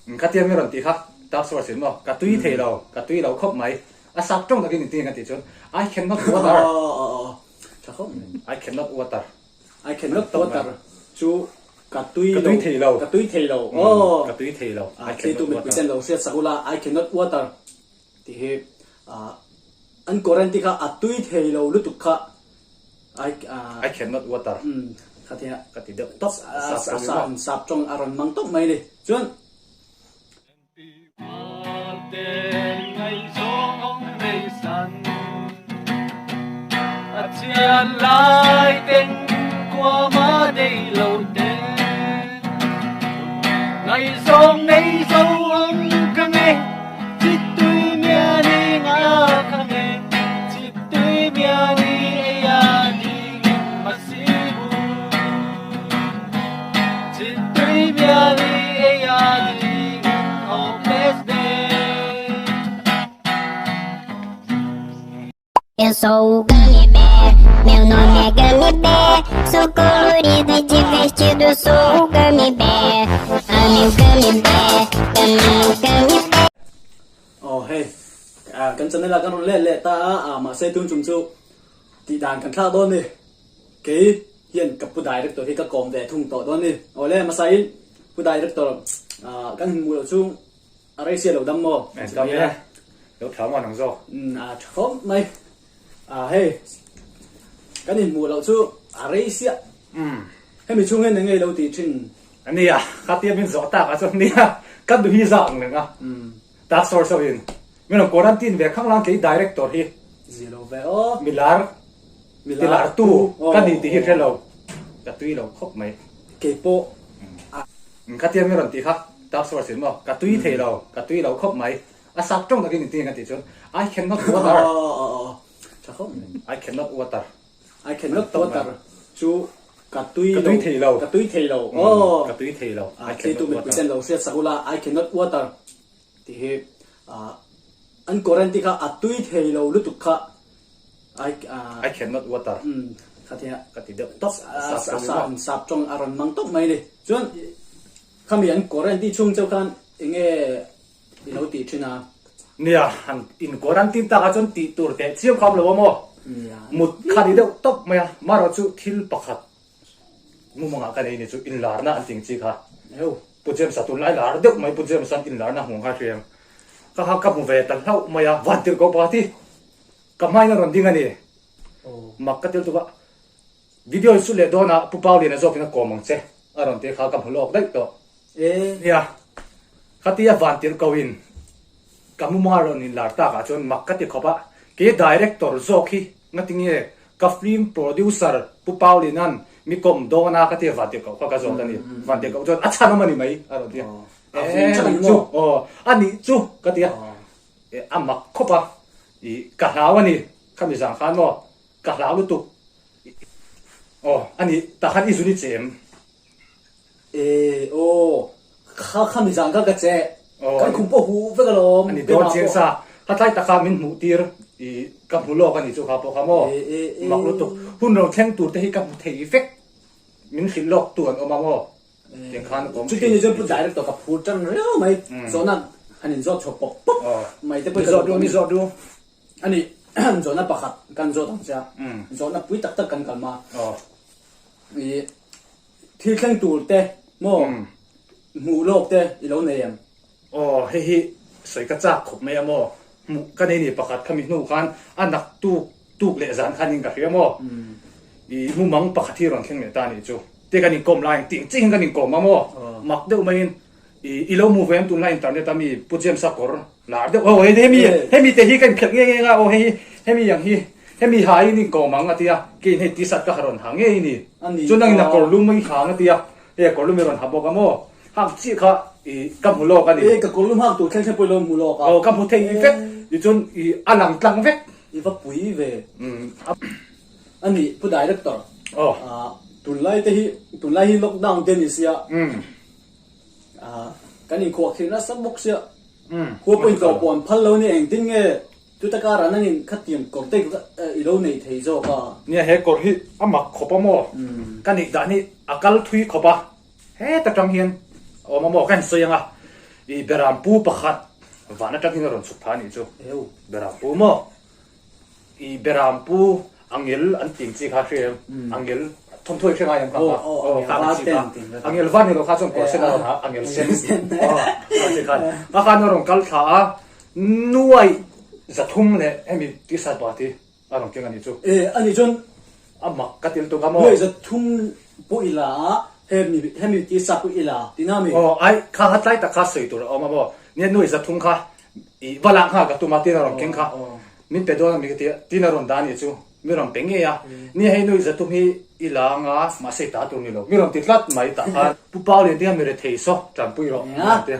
Khatia mi rawn tih kha Dark Source in maw ka tui thei lo, ka tui lo khawp mai. A sap tawng takin inti ang a tih chuan I cannot water. Tha khawp mai. I cannot water. I cannot water chu ka tui lo. Ka tui thei lo. Ka tui thei lo. Aw. Ka tui thei lo. I cannot water. Mipui ten lo hriat sak ula I cannot water tih hi an current kha a tui thei lo lutuk kha I cannot water. Khatia ka ti deuh tawp. Sap tawng a rawn mang tawp mai ni. Chuan Eu sou o Gummy Bear, meu nome é Gummy Bear. Sou colorido e divertido, sou o Gummy Bear. Ame o Gummy Bear, ame o Gummy Bear. Oh hei, kan channel ah kan rawn let leh ta a, mahse tun chung chu tih dan kan thlak dawn ni. Kei hian ka pu director hi ka kawm ve thung tawh dawn ni. Awle hmasa in pu director kan hmuh loh chung a rei sia lo dam maw? Dam e, lo tha maw nang zawk? A tha khawp mai. Hei kan inhmuh loh chu a rei sia. Hemi chhung hian eng nge i lo tih thin? Ania, khatia min zawh tak ah chuan nia ka duhi zah ang reng a. Dark source ho in min rawn quarantine ve khang lang kei director hi Zi lo ve aw. Milar tilar tu ka ni tih hi hre lo ka tui lo khawp mai. Kei pawh a. Khatia min rawn tih kha dark source in maw ka tui thei lo ka tui lo khawp mai a sap tawng takin inti ang a tih chuan I cannot water. Tha khawp mai. I cannot water. I cannot water chu ka tui lo. Ka tui thei lo. Ka tui thei lo. Aw. Ka tui thei lo. I cannot water. Mipui ten lo hriat sak ula I cannot water tih hi an current kha a tui thei lo lutuk kha I I cannot water. Khatia ka ti deuh tawp. Sap tawng a rawn mang tawp mai ni. Chuan khami an current chhung chauh khan enge I lo tih thin a. Nia, han in quarantine tak ah chuan tih tur teh chiam kham lo a maw? Nia. Mut kha ni deuh tawp mai a, marawh chu thil pakhat mumangah ka nei ni chu inlarna an ting chi kha. Heu. Pu James-a tunlai lar deuh mai Pu James-a'n inlarna hmuh kha hriam. Ka kha ka hmu ve ta hlauh mai a, van tirh ko pa ti. Ka hmain a rawn ding a ni. Mak ka til tuk a. Video chu leh dawnah Pu Pauliana zawkin a kawm ang che a rawn ti kha ka hmu lawk daih tawh. E. Nia, khatia van tirh ko in ka mumar rawn in lar tak ah chuan mak ka ti khawp a, kei director zawk hi ngatinge ka film producer Pu Paulinan mi kawm dawn a ka tia van tirh koh kha ka zawt a ni, van tirh koh chuan a chhan awm a ni mai a rawn ti a, e a nih chu aw a nih chu ka ti a, a mak khawp a, i ka hlau a ni khami zang khan maw ka hlau lutuk aw a nih takhan i zun i chem. E aw, kha kha mi zan kha ka che. Kan khum pawh huh vek alawm. Ani dawn chiang sa. Kha tlai taka min hmuh tir i ka hmu lawk ani chu kha pawh kha maw. Mak lutuk. Hun ro thleng tur te hi ka hmu thei vek. Min hrilh lawk tu an awm a maw. Tiang khan awm Chuti ni chuan pu director ka phur tan riau mai. Zawhna han in zawt chhuak pawp pawp mai te pawh i zawt duh mi zawt duh. Ani zawhna pakhat kan zawt ang che a. Zawhna pui tak tak kan kal ma. I Thil thleng tur te maw hmuh lawk te i lo nei em? Aw, hei hi sawi ka chak khawp mai a maw? Hmuh ka nei ni pakhat khami hnu khan a nak tuk tuk leh zan khan in ka hria maw? I mumang pakhat hi rawn thleng leh ta nih chu. Te kan inkawm lai ang tih chiah in kan inkawm a maw? Mak deuh maiin i i lo hmu ve em tunlai internet a mi Pu James-a kawr lar deuh aw hei hemi hemi te hi ka inkhelh nge nge nga aw hei hemi ang hi hemi ha in inkawm ang a tia keiin hei t-shirt ka ha rawn ha ngei ni chuan nangin a kawr lum i ha ang a tia hei a kawr lum i rawn ha bawk a maw hak chiah kha i ka hmu lawk a ni e ka kawr lum hak tur thleng thleng pawh i lo hmu lawk a aw ka hmu thei vek tichuan i a lang tlang vek i va pui ve a ni pu director aw tunlai te hi tunlai hi lockdown te ni sia Kan inkhuah khirh nasa bawk sia. Khua pawhin tlawh pawh an phal lo nia engtin nge chuta karah nangin khatiang kawr te i lo nei thei zawk a. Nia he kawr hi a mak khawp a maw? Ka nih dan hi a kal thui khawp a, heta tang hian a awm a maw? Ka han sawi ang a. I Berampu pakhat van atangin a rawn chhuk tha a nih chu. Berampu maw? I Berampu angel an tih ang chi kha hria em? Angel thawmthaw i hre ngai em kha kha? Aw kha ang chi kha. Angel van ni lo kha chuan kawr sen a rawn ha, angel sen. Aw kha chi khan. Kha khan a rawn kal thla a, nuai 300 leh hemi tisat bat hi a rawn keng a nih chu. E a nih chuan a mak ka til tuk a maw? Nuai 300 pawh i la a, hemi hemi tisat pawh i la tihna a mi? Aw ai kha kha tlai tak kha sawi tur a awm a maw? Nia nuai 300 kha I va lak nghal ka tum a, tin a rawn keng kha. Min pe dawn a mi ka ti a, tin a rawn dah a nih chu. Mi rawn pe ngei a, ni hei nui zatum hi i la anga mahse i ta tur ni lo. Mi rawn ti tlat mai tah khan Pu Pau Lian tinga mi rethei saw tanpui rawh mi rawn ti a.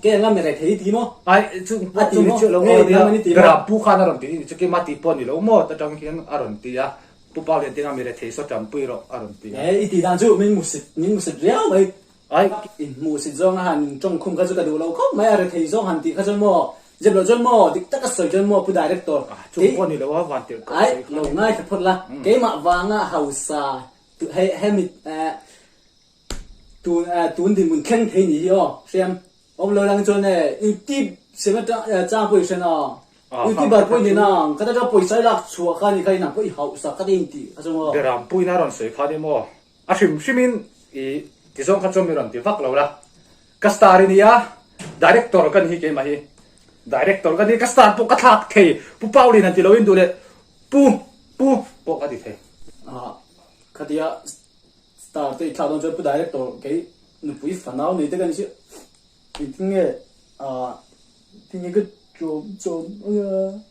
Kei anga mi rethei ti maw? Ai chu chu ni chiah lo maw nia, Beram pu khan a rawn ti nih chu keimah tih pawh ni lo maw ta tang hian a rawn ti a, Pu Pau Lian tinga mi rethei saw tanpui rawh a rawn ti a. I tih dan chu min musit min musit riau mai. Ai, inhmuhsit zawng a han tawng khum kha chu ka duh lo khawp mai a, rethei zawng han tih kha chuan maw, zep loh chuan maw, dik taka sawi chuan maw Pu Director, Chung pawh ni lo a van tirh kawp Ai, lo ngaithla phawt la, keimah vanga hausa hei hemi eh tun eh tun dinhmun thleng thei ni hi aw, hriam awm lo lang chuan eh YouTube siam atang chang pawh i hre na, YouTuber pawh i ni na, kha ta pawisa i lak chhuah kha ni kha inang pawh i hausa ka ti intih kha chuan maw. Beram puina rawn sawi kha ni maw, A hrim hrimin i ti zawng kha chuan mi rawn ti vak lo la. Ka star i nia, director ka ni hi keimah hi. Director ka ni, ka star pawh ka thlak thei. Pu Pauline han ti loin duh leh Pu, Pu pawh ka ti thei. Ah, khatia star te i thlak dawn chuan Pu Director kei nupui fanau nei te ka ni si. Engtin nge ah tinge ka chawm chawm ang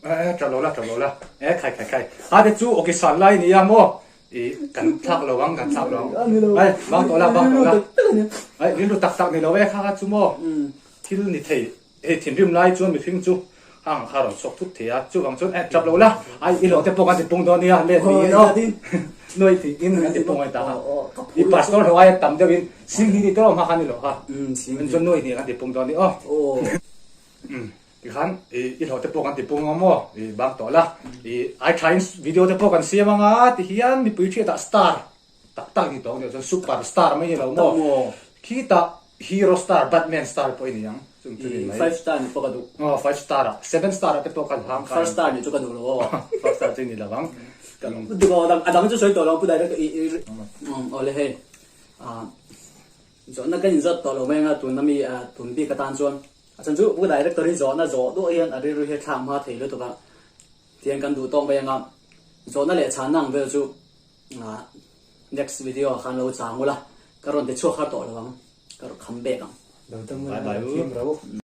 a. Eh tha lo la tha lo la eh khai khai khai ha te chu okay san lai nia maw i kan thlak lo ang kan thlak lo ang ai bang tawh la bang tawh la ai rilru tak tak ni lo e kha kha chu maw thil ni thei hei thinrim lai chuan mihring chu hang kha rawn chhuak thut thei a chuvang chuan eh tap lo la ai i lo te pawh kan ti pung dawn nia let niin aw nuai ti in kan ti pung ai ta i pastor ho ai tam deuh in sing hi ni tawh hma khan ni lo kha in chuan nuai ni kan ti pung dawn ni aw tikhan i i lo te pawh kan ti pung ang maw i bang tawh la i ai tha in video te pawh kan siam anga ti hian mipui thiatah star tak tak ni tawh ang chuan super star mai ni lo maw khitah Hero star, Batman star pawh i ni ang. Chung chu ni mai. Five star nih pawh ka duh. Aw, five star ah. Seven star ah te pawh kan hlang kai. First star nih chu ka duh lo aw. First star chu i ni lo ang. Ka lung. Duh aw, a dang chu sawi tawh lo, pu direct i i aw le hei. Ah, zawhna kan inzawt tawh lo mai anga tun ami tun bik atan chuan a chhan chu pu director hi zawhna zawh duah hian a rilru hi a thlak hma thei lutuk a. Tihian kan duh tawk mai anga zawhna leh chhanna ang vel chu Next video ah khan lo chang ula, ka rawn ti chhuak har tawh lo ang, ka rawn kham bek ang. Bye bye u.